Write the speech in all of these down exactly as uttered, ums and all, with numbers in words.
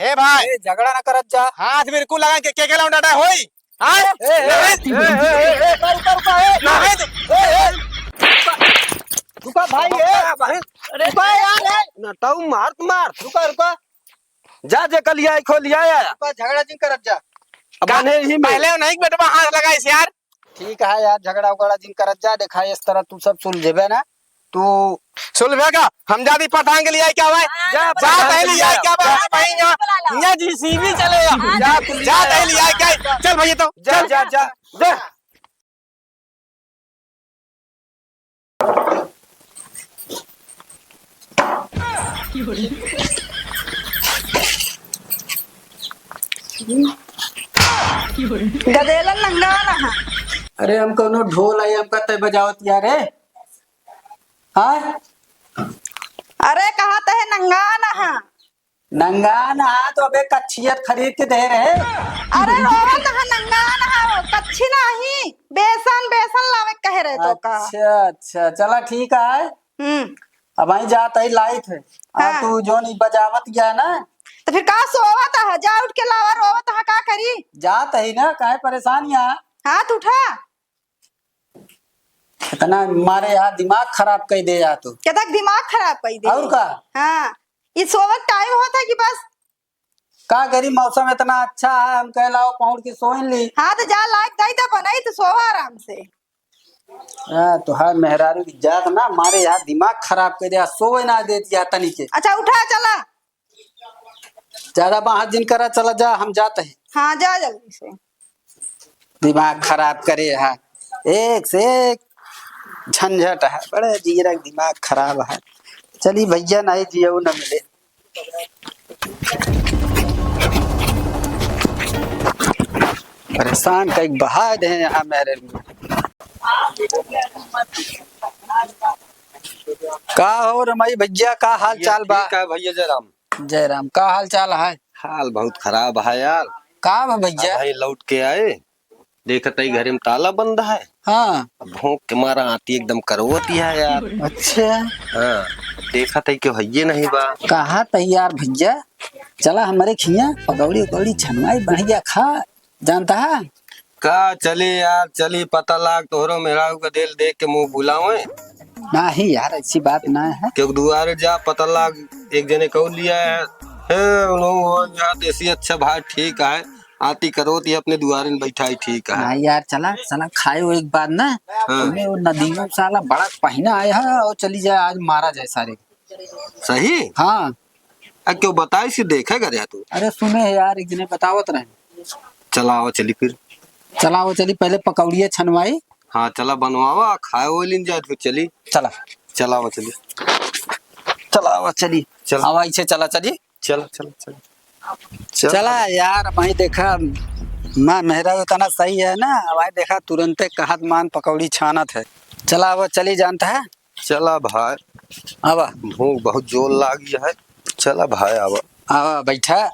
ए भाई। ए, झगड़ा ना करत जा। हाथ बिल्कुल लगा के, के, के लौंडा होई? हाँ? ए, ए, ए, ए, ए, ए, रुका, रुका, रुका, ए। ना है तो। ए, ए, रुका भाई, ए। रुका भाई। अरे, रुका यार, ए। ना ताऊ मार, मार। रुका, रुका। जा, जे कल लिया, खो लिया यार। रुका, झगड़ा जिन करत जा। अब का? बने ही में। पहले नहीं बेटवा हाथ लगाइस यार। ठीक है यार, झगड़ा उगड़ा जिन करत जा, देखा इस तरह तू सब सुलझेबे ना, तू सुलझेगा? हम जादी पठान के लिए आई क्या भाई? हाँ, जा, जा, पठान पहले के लिए आई क्या भाई? जा। भाई यहाँ, यहाँ जीसीबी चले जा। हाँ, जा, जा, तू जा, जा, पहले आई क्या? चल भैया तो, जा, चल। जा, जा, जा। गदेलन नंगा ना हा। अरे हम कौनो ढोल आई, हमका तय बजावत यार है। हाँ? अरे कहा तय नंगा ना हा। नंगा ना हा तो अबे कच्छियत खरीद के दे रहे। अरे रोवत हा नंगा ना हा, कच्छी नाही, बेसन, बेसन लावे कहे रहे तो का। अच्छा, अच्छा, चला ठीक है। हम्म। अब आई जात ही लाइत है। आ हाँ। तू जोन ई बजावत गया ना। तो फिर का सोवत हा, जा उठ के लावा, रोवत हा का करी? जात ही ना, काहे परेशान यहाँ? हाथ उठा। इतना मारे यार दिमाग खराब कर दे यार तू। केतक दिमाग खराब कर दे। और का? हाँ, ई सोवत टाइम होता कि बस। का करी, मौसम इतना अच्छा है, हम कह लाओ पहुड़ के सोइन ली। हाँ, तो जा लाइट दे दे बनाई तो सोवा आराम से। हाँ, तो हर मेहरारू की जात ना मारे यार दिमाग खराब कर दे, सोवे ना देती यार तनी के। अच्छा, उठा चला। ज्यादा बाहर जिन करा, चला जा, हम जात ही। हाँ, जा जल्दी से। दिमाग खराब करे है, एक से एक झंझट है, बड़े जीरा के दिमाग खराब है। चली भैया, नहीं जियो न मिले। परेशान कई बहा दे यहाँ मेरे लिए। का हो रमई भैया, का हाल भैया, चाल बा? ठीक है भैया, जय राम। जय राम, का हाल चाल है? हाल बहुत खराब है यार। का बा भैया? अबहीं लौट के आए, देखत ही घरे में ताला बंद है। हाँ। अब भूख के मारा आती एकदम करवती है यार। अच्छा। हाँ, देखत ही केहू हइये नहीं बा। कहा तैयार भैया, चला हमरे खिया पकौड़ी उकौड़ी छनवाई बढ़िया खा। जानता है? का चली यार, चली पता लाग तोहरो मेहरारू का दिल देख के मुँह बुलावे। नहीं यार, ऐसी बात ना है। क्यों दुआरे जा पता लाग एक जने कौ लिया है। हे, उन्हों हो जात ऐसी अच्छा भाई ठीक है। आती करो ती अपने दुआरे में बैठा ही ठीक है। नहीं यार, चला, चला खाए वो एक बार ना। हाँ। तुम्हें वो नदीम साला बड़ा पहिना आया है और चली जाए, आज मारा जाए सारे। सही? हाँ। आ, क्यों बताई सी देखे कर जा तू? अरे सुने है यार, एक जने बतावत रहे। चला आवा चली फिर। चला आवा चली, पहले पकौड़िया छनवाई। हाँ, चला बनवावा, खाए वो लिन जाए फिर चली। चला। चला आवा चली। चला आवा चली। चला। आवा इसे चला चली। चला, चला, चला। चला। चला यार, भाई देखा, माँ मेहरा उतना सही है ना, भाई देखा तुरंते कहत मान पकौड़ी छानत है। चला आवा चली जानता है। चला भाई। आवा। भूख बहुत जोर लागी है। चला भाई, आवा। आवा, बैठा।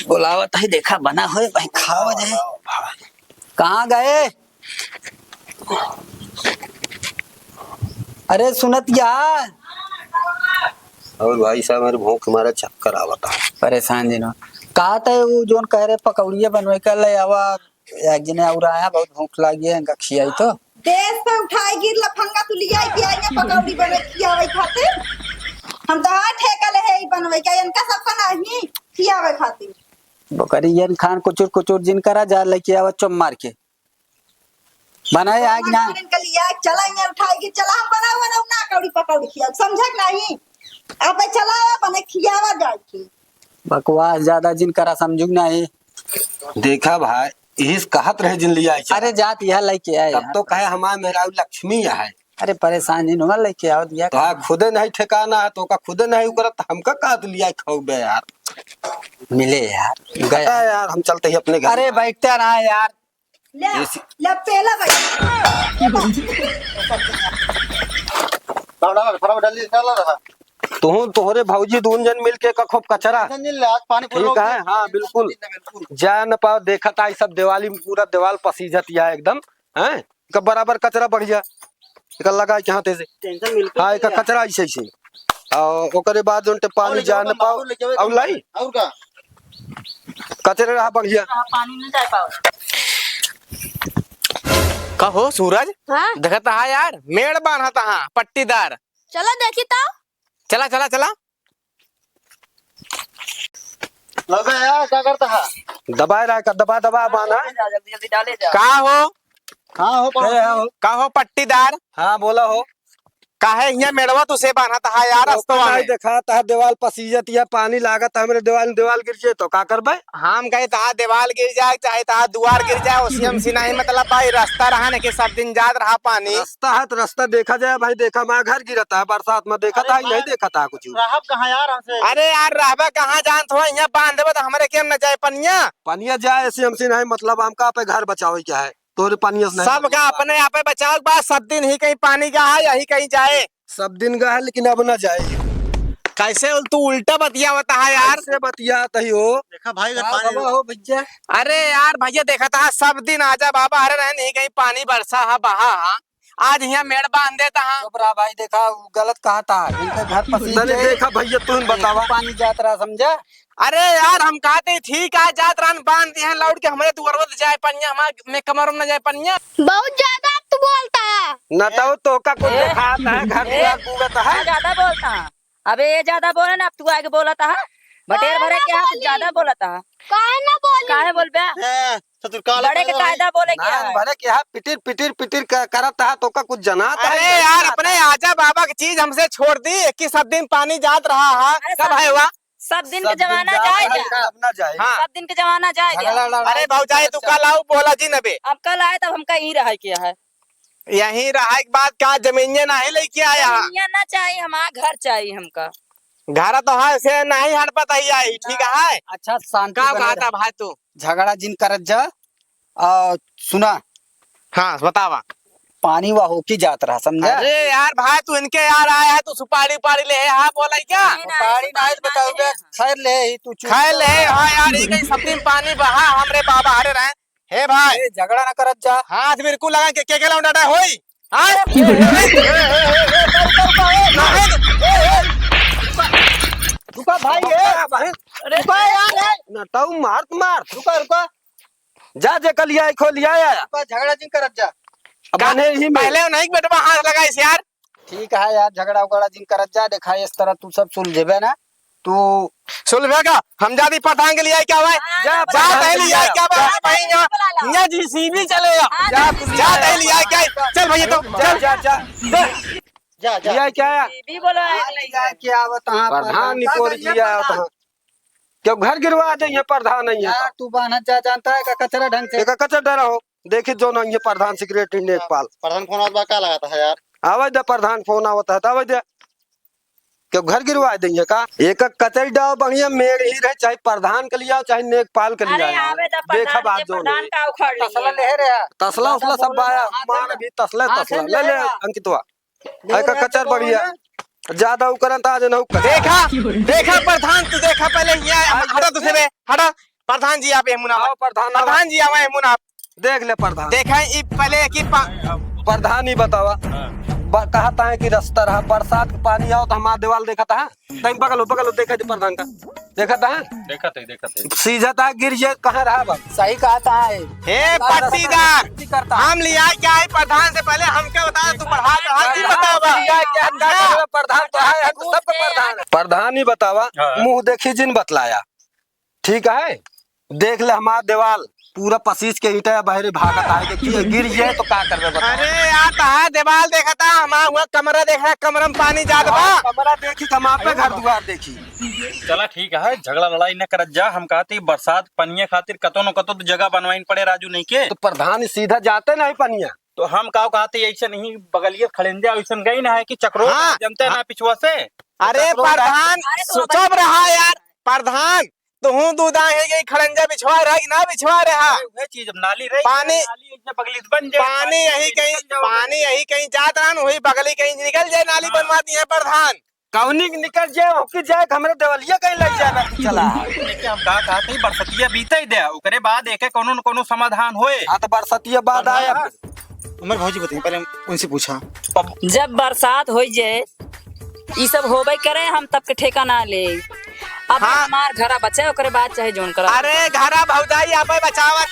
बोलावत है, देखा, बना होए, भाई, खावा जाए। आवा भाई। कहाँ गए? अरे, सुनत या? और भाई साहब, मेरे भूख के मारे चक्कर आवता। परेशान जिन हो। कहा था, वो जोन कह रहे, पकौड़िया बनवे के ले आवा। एक जने और आया, बहुत भूख लागी है, इनका खियाई तो। देश पे उठाए गिर लफंगा, तू लिया के आई है पकौड़ी बने खियावे खातिर। हम तो हाँ ठेका ले है ई बनवे के, इनका सबका नहीं खियावे खातिर। बकरी यन खान कुचुर कुचुर जिन करा जा, लेके आवा चुम मार के। बनाए आग ना। इनका लिया चला, ये उठाए गिर चला, हम बनाओ बनाओ ना कौड़ी पकौड़ी खियाओ, समझक नहीं? आप चलावा बने खियावा जाए के। बकवास ज्यादा जिन करा, समझुक नहीं। देखा भाई, इहिस कहत रहे जिन लिया आई चला। अरे जात यह लेके आए तब यार। तो कहे हमार मेहरारू लक्ष्मी है। अरे परेशान जिन हुआ, लेके आओ दिया। तो हाँ, खुदे नहीं ठिकाना है, तो का खुदे नहीं उकरत, हमका का तू लिया खाओगे यार? मिले यार, गया। हटा यार, हम चलते ही अपने घर। अरे बैठते रहा यार। ले, एसी। ले पेला भाई। डाल, डाल, फटाफट डाल, डाल रहा। तुहूं, तोहरे भौजी दून जन मिल के का खूब कचरा। नहीं, ले, आज पानी पूरा ठीक हो है, गया। हाँ, बिल्कुल। बिल्कुल। जा न पाओ, देखत आई सब दिवाली में पूरा दीवाल पसीजत या एकदम, हैं? का बराबर कचरा बढ़ जा। एका लगा के हाथे से। टेंशन बिल्कुल हाँ, नहीं एका है। कचरा ऐसे, ऐसे। और ओकरे बाद जोन टे पानी और लेके जा आओ, न पाओ। और लेके आओ, और लाई? और का? कचरे रहा बढ़िया। हाँ, पानी न जाए पाओ। कहो सूरज, हाँ? देखत हा यार, मेड़ बांधत हा पट्टीदार। चला देखी तो। चला, चला, चला। लगे यार, का करत हा? दबाए रहा, का दबा, दबा बांधा। जल्दी, जल्दी डाले जा। का हो? हाँ हो, ए, हाँ हो। का हो पट्टीदार? हाँ, बोला हो। काहे हियाँ मेड़वा तुसे बांधत हा यार, तो रस्तवा नहीं में? देखा, तहा देवाल पसीजत या, पानी लागत, हमरे देवाल, देवाल गिर जाए तो का करबे? हम कहे तहा देवाल गिर जाए, चाहे तहा दुआर गिर जाए, उसी हमसे नहीं मतलब भाई, रस्ता रहा न कि सब दिन जात रहा पानी। रस्ता है तो रस्ता देखा जाए भाई, देखा हमारा घर गिरत है बरसात में, देखत है, नहीं देखत है कुछ। रहब कहाँ यार हमसे? अरे यार, रहबा कहाँ जानत हो, हियाँ बांध देबा तो हमरे के न जाए पनिया। पनिया जाए, ऐसे हमसे नहीं मतलब, हमका पे घर बचावे क्या है? तोरे पनिया से नहीं सब का अपने आप बचाव बा, सब दिन ही कहीं पानी का है, यही कहीं जाए। सब दिन का है, लेकिन अब ना जाए। कैसे उल-, तू उल्टा बतियावत है यार। कैसे बतियात ही हो? देखा भाई, अगर का पानी बाबा हो भैया? अरे यार भैया, देखत हा, सब दिन आजा बाबा, अरे रहन ही कहीं पानी बरसा हा, बहा हा, आज हियाँ मेड़ बांध देत हा। चुप रहा भाई, देखा, उ गलत कहत हा, इनके घर पसीज तने जाए। देखा भैया, तू ही बतावा। पानी जात रहा, समझा? अरे यार, हम कहते ठीक है, जात रहन बांध दिए हैं, लौट के हमरे दुआरवा त जाए पनिया, हमार में कमर में न जाए पनिया। बहुत ज्यादा अब तू बोलता है। न तो तोका कुछ ए, देखात है, घर ए, दुआर पूरत है। तू ज्यादा बोलता है। अबे ये ज्यादा बोले ना, अब तू आगे बोलता है। बटेर काहे भरे ना क्या कुछ बोली? ज्यादा बोलता है। काहे ना बोली? काहे बोलबे? ए, ससुर काला बड़े के काला कायदा बोले क्या ना, है? बड़े के यहाँ पिटिर, पिटिर, पिटिर क-, करत है, तोका कुछ जनात है, अरे नहीं यार, जनात अपने है। आजा बाबा की चीज हमसे छोड़ दी, एक ही सब दिन पानी जात रहा है। अरे कब सब है दिन हुआ? सब दिन के सब दिन जमाना जाए जा। अब ना जाए। हाँ। सब दिन के जमाना जाए जा। झगड़ा लड़ाई अरे भौजाई, तू कल आओ, बोला जी नबे। अब कल आए तब हमका यहीं रहे के है। यहीं रहे के बाद का जमीनिया नहीं लेके आया? जमीनिया ना चाहिए, हमारा घर चाहिए हमका। घर तो है, से नहीं हड़पत ही आई, ठीक है? अच्छा, शांति का बने कहा रहे। था भाई तू? झगड़ा जिन करत जा। आ, सुना। हाँ, बतावा। पानी वा होके जात रहा, समझा? अरे यार भाई, तू इनके यार आया है, तू सुपारी उपारी ले, हाँ, बोला ही क्या? नहीं, नहीं, सुपारी सुपारी नहीं ना बताओ ले बे, हैं। खैर ले ही तू चुप खैर ले, रहा। हाँ यार, ये कहीं सब दिन पानी बहा, हमरे बाबा हरे रहे। हे भाई। ए, झगड़ा ना करत जा। हाथ बिल्कुल लगा के, के, के लौंडा होई? हाँ? रुका भाई, ए। रुका भाई, ए। अरे। रुका यार, ए। ना ताऊ मारत, मारत। रुका, रुका। जा, जे कल लिया, खो लिया, या। रुका, झगड़ा जिन करत जा। अब का? बने ही में। पहले नहीं बेटवा हाथ लगाइस यार। ठीक है यार, झगड़ा उगड़ा जिन करत जा, देखा इस तरह तू सब सुलझेबे ना। तू सुलभे का? हम जाती प्रधान के लिए आई क्या भाई? हाँ, जा, जा, प्रधान तहली के लिए आई क्या आया। भाई? भाई, यहाँ, यहाँ जीसीबी चले या। हाँ, जा, जा, तू जा, ले तहली आया। आई क्या? चल भैया, तो जा, चल। जा, जा। जा, जा। लिया क्या है? जीसीबी बोलो, आ, आई नहीं। लिया क्या आवत हाँ, प्रधान प्रधान। निकोर का लिया आवत हाँ। क्यों घर गिरवा दे, ये प्रधान नहीं है यार, तो। तू बान्हत जा, जानता है का कचरा ढंग से। एक कचरा डरा हो, देखी जो ना ये प्रधान सिगरेट ही नेकपाल। प्रधान फोन आवत बा, का लगाता है यार? आवे दे प्रधान फोन आवत है, तो आवे दे। क्यों घर गिरवा देंगे का? एक एक कचरी डाव बढ़िया मेड़ ही रहे, चाहे प्रधान के लिए आओ, चाहे नेकपाल के लिए अरे आओ। आवे दा देखा प्रधान बात के, जो प्रधान नहीं। का उखाड़ तसला लिए। ले रे। तसला उसला सब बाया, मान भी तसला, हाथ तसला। में ले ले ले। अंकितवा। ले है का रे, कचर तो बढ़िया। बोल। ज्यादा उकरन ता आज नहु कचर। देखा, देखा प्रधान, तू देखा पहले हिया, हाँ, हटा तू से बे, हटा। प्रधान जी आप एमुना आओ, प्रधान आओ। प्रधान जी आवा एमुना। देख ले प्रधान। देखा ई पहले की पा- प्रधान ही बतावा। हाँ। ब-, कहता है कि रास्ता रहा, बरसात के पानी आओ तो हमार देवाल देखता है। तई बगल हो, बगल हो, देखा दे प्रधान का। देखता है? देखत है, देखत है। सीधा ता गिर जे कहाँ रहा बा? सही कहता है। हे पट्टीदार, करता है। हम लिया क्या है प्रधान से पहले हमके बता, तू पढ़ा, पढ़ा के बतावा। लिया क्या है? प्रधान तो है, हम तो सबको प्रधान है। प्रधान ही बतावा, हाँ। मुँह देखी जिन बतलाया। ठीक है, देख ले हमार देवाल पूरा पसीज के ईंटा बहरे भागत आए, देखिए गिर जाए तो का करबे बताओ। अरे यार, तहार देवाल देखता, हमार हुआ कमरा देख रहा, कमरा में पानी जात बा। हाँ, कमरा देखी, हम आप पे घर दुआर देखी। चला ठीक है, झगड़ा लड़ाई न करत जा। हम कहते बरसात पनिया खातिर कतो न कतो तो जगह बनवाइन पड़े राजू नहीं के। तो प्रधान सीधा जाते नहीं पनिया। तो हम का कहते ऐसे नहीं बगलिए खड़ेंजा ऐसन गई ना है कि चक्रो हाँ, जनते हाँ। ना पिछुआ से। अरे चक्रो प्रधान, अरे तो चुप रहा यार, प्रधान। तुहूँ दूधा है, यही खड़ंजा बिछवा रहा कि ना बिछवा रहा? अरे, वह चीज अब नाली रही, पानी, नाली ऐसे बगली से बन जाए, पानी पानी यही बगली कहीं, बन जाओ। पानी यही कहीं जात रहा न, वही बगली कहीं निकल जाए, नाली हाँ। बनवा दी है प्रधान। कौनी निकल जाए, होके जाए, हमरे देवलिया कहीं लग जाए ना, चला। देखिए, हम का कहते हैं, बरसतिया बीते ही दे, ओकरे बाद एके कोनो न कोनो समाधान होए। हाँ, तो बरसतिया बाद आया। उमर भौजी बताइए, पहले उनसे पूछा। जब बरसात होई जे, ई सब होबे करे, हम तब के ठेका ना ले। अब हाँ। हमार घरा बचे, ओकरे बाद चाहे जौन करा। अरे घरा भौजाई आपे बचावत।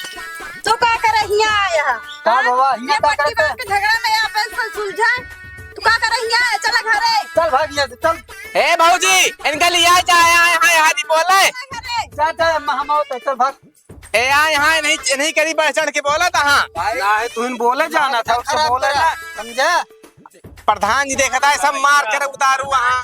तू का करे हियाँ आया है? का हाँ? बाबा, हियाँ ये का पट्टी करते? बांध के झगड़ा नहीं आपे से सुलझाए। तू का करे हियाँ आया? चला घरे। चल भाग यहाँ से, चल। ए भौजी, इनका लिया जा, यहाँ, यहाँ, यहाँ नहीं बोले। चला घरे। जा, जा, अम्मा, हम आओ तो, चल भाग। ए, आ, यहाँ नहीं, नहीं करी बढ़ चढ़ के बोला था, हाँ। भाई, ना है, तू ही बोले जाना था, उससे बोले ना। समझा? प्रधान जी देखता है, सब मार कर उतारू वहाँ।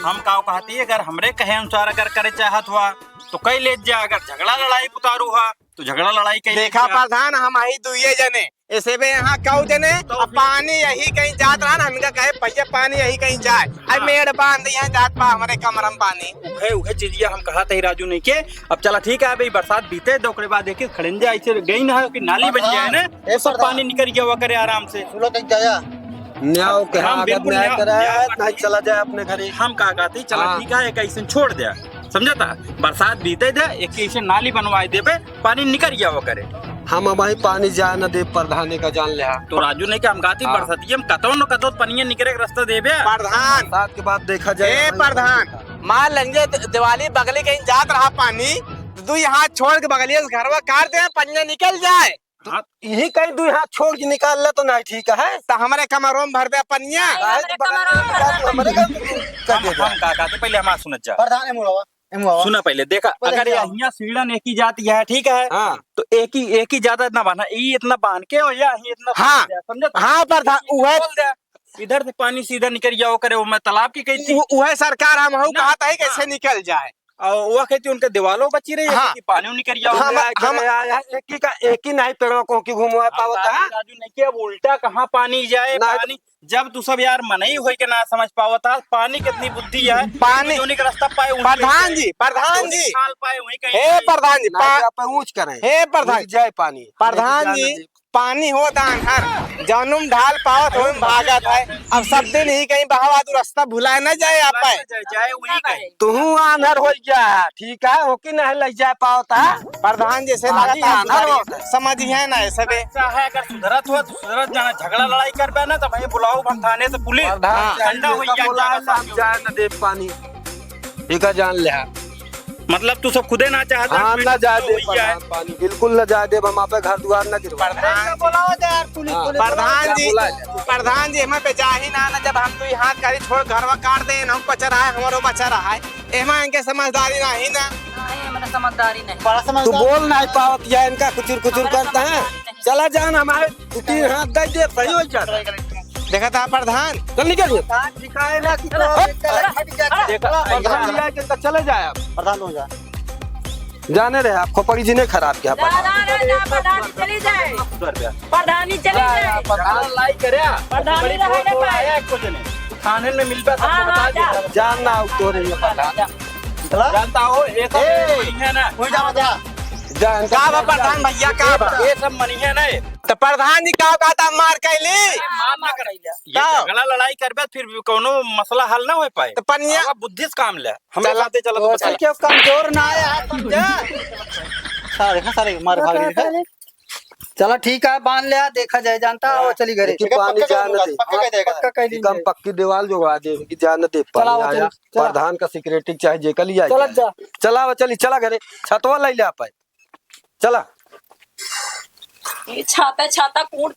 हम का कहती है, अगर हमरे कहे अनुसार अगर करे चाहत हुआ, तो कई ले जा, अगर झगड़ा लड़ाई उतारू हुआ, तो झगड़ा लड़ाई कई ले देखा जा। प्रधान, हम आई दुइये जने, ऐसे बे यहाँ कऊ जने, तो अब फिर पानी यही कहीं जात रहा ना, हमका कहे भैया पानी यही कहीं जाए, अब हाँ। मेड़ बांध यहाँ जात बा हमारे कमरा में पानी। उहे, उहे चीजिया हम कहा थे राजू नहीं के, अब चला ठीक है, अभी बरसात बीते दो, ओकरे बाद देखिए खड़ंजा ऐसे गई ना हो कि नाली बन जाए ना, ए, तो सब प्रधान। पानी निकल गया हुआ करे आराम से। सुनो कहीं जाया। न्याय के हम आगे बिल्कुल न्याय न्याय, करा न्याय है, करते नहीं हैं। चला जाए अपने घरे। हम का कहते, चला हाँ। ठीक है, एक ऐसे छोड़ दे, समझा था? बरसात बीते दे, एक ऐसे नाली बनवाए देबे, पानी निकल गया हुआ करे। हम वही पानी जाए न दे, प्रधान का जान ले। तो राजू नहीं के हम कहती, हाँ। बरसात हम कतौ न कतौ पनिया निकले के रास्ता देबे। प्रधान। बरसात के बाद देखा जाए। ए, प्रधान। मान लेंगे दि-, दिवाली बगली कहीं जात रहा पानी, तो तू यहाँ छोड़ के बगलिया से घरवा काट दे, पनिया निकल जाए। हाँ। यही कहीं दू हाथ छोड़ के निकाल ले तो नहीं ठीक है। तो हमारे कमरों में भर दे पनिया। नहीं, काहे हमारे तो बगल कमरों में में भर दे। हमरे घर में कर दे हम, दे। हम का कहते, पहले हमार सुनत जा। प्रधान है मुड़वा, ए मुड़वा। सुना पहले, देखा, पहले अगर क्या? यहाँ सीढ़न एक ही जात यह है, ठीक है? हाँ। तो एक ही, एक ही जात इतना बांधा, ई इतना बांध के और या ही इतना हाँ। खोल दे, समझे? हाँ, प्रधान, उहे खोल दे। इधर से पानी सीधा निकल जाओ करे, वो मैं तालाब की कही थी। उ-, उहे सरकार हम हऊ ना, कहत है, कैसे हाँ। निकल जाए। और वो कहती उनके दीवालों बची रही है, हाँ। कि पानी निकल जाओ। हम, हम, हम, एक ही का, एक ही नहीं पेड़वा को की घुमवा हम पावत है। राजू नहीं कि अब उल्टा कहाँ पानी जाए, ना। पानी जब तू सब यार मनई होई के ना समझ पावत है, पानी कितनी बुद्धि है, पानी। जो उन्हीं का रास्ता पाए, उन्हीं प्रधान पे जी, प्रधान जो जी। निकाल पाए, वहीं कहीं हे जाए। प्रधान जी, ना पा-, जा पाए, ऊंच करें। हे प्रधान। गिर जाए पानी। प्रधान नहीं जी, जाने दे। पानी होत आन्हर, जौनुम ढाल पावत होम भागत है। अब सब दिन ही कहीं बहावा तू रास्ता भुलाए न जाए आप। भुलाए न जाए, जाए वही कहीं। तुहू आन्हर हो गया है, ठीक है, हो कि नहीं ले जाए पावत है? प्रधान जी से पानी लगता है आन्हर होत है। समझ ही है ना ये सबे। अच्छा है, अगर सुधरत हो तो सुधरत जाना, झगड़ा लड़ाई करबे ना तो भाई बुलाओ हम थाने से पुलिस। प्रधान हाँ। जी ठंडा हो गया बुलाए ना, हम जाए न दे पानी। एका जान ले। मतलब तू सब खुदे ना चाहत हाँ, ना जाए दे हो गया है। प्रधान पानी, बिल्कुल ना जाए दे, हम आपे घर दुआर ना गिरवा। प्रधान जी। बोलाओ दे यार, पुलिस, हाँ। पुलिस प्रधान बोलाओ। जी, बोला जाए। प्रधान जी, हमें बेचाही ना, ना, जब हम तू हाथ गाड़ी छोड़ घरवा काट दे, हम बचा रहा है, हमारो बचा रहा है। एमा इनके समझदारी नहीं ना। नहीं, हमारा समझदारी नहीं। बड़ा तू समझदार। बोल नहीं पावत या इनका कुचुर कुचुर हमारा करता है। समझदारी नहीं। चला जान हमारे दो तीन हाथ दे दे, सही हो जाता। देखा था प्रधान? चल निकल। प्रधान सिखाए ना कि तो चला, एक चला, हट गया। चला, देखा, चला, प्रधान प्रधान। लिया के तो चले जाए आप। प्रधान हो जा। जाने रहे आप, खोपड़ी जी ने खराब किया जा, प्रधान। जा, जा, जा, प्रधान चली जाए। उधर गया। प्रधानी चली जा, जाए। प्रधान लाई करे। प्रधानी बड़ी रहे फोन ना पाए। आया है कुछ नहीं। थाने में मिलबा सबको हाँ, बता हाँ, दिया। जा। जान ना हो तो रही है प्रधान। जा। चला। जानता हो, ये सब ए, बढ़िया ना। कोई जा, जा। जा, इनका का बा प्रधान भैया, का बा? ये सब मनिया नहीं। तो प्रधान जी का कहता मार कैली? मार ना करैला। ये का? झगड़ा लड़ाई करबे, फिर भी कोनो मसला हल ना हो पाए। तो पनिया अब बुद्धि से काम ले। हमरे चला। साथे चला तो ओ, बचा। क्यों कमजोर ना आया है, समझा? सारे, हाँ, सारे मार खा गए। चला ठीक है, बांध लिया, देखा जाए, जानता, हाँ। वो चली घरे। लेकिन पानी पक्का जान करेगा, दे। पक्का कह देगा। पक्का कह देंगे। हम पक्की दीवाल जोड़वा दे कि जान दे चला, पानी वो आया। चली। चला। प्रधान का सिक्योरिटी चाहे जेका लिया चला जाए। जा। चला, वो चली, चला घरे। छतवा ले ले आप। चला। ये छाता, छाता कूट दे।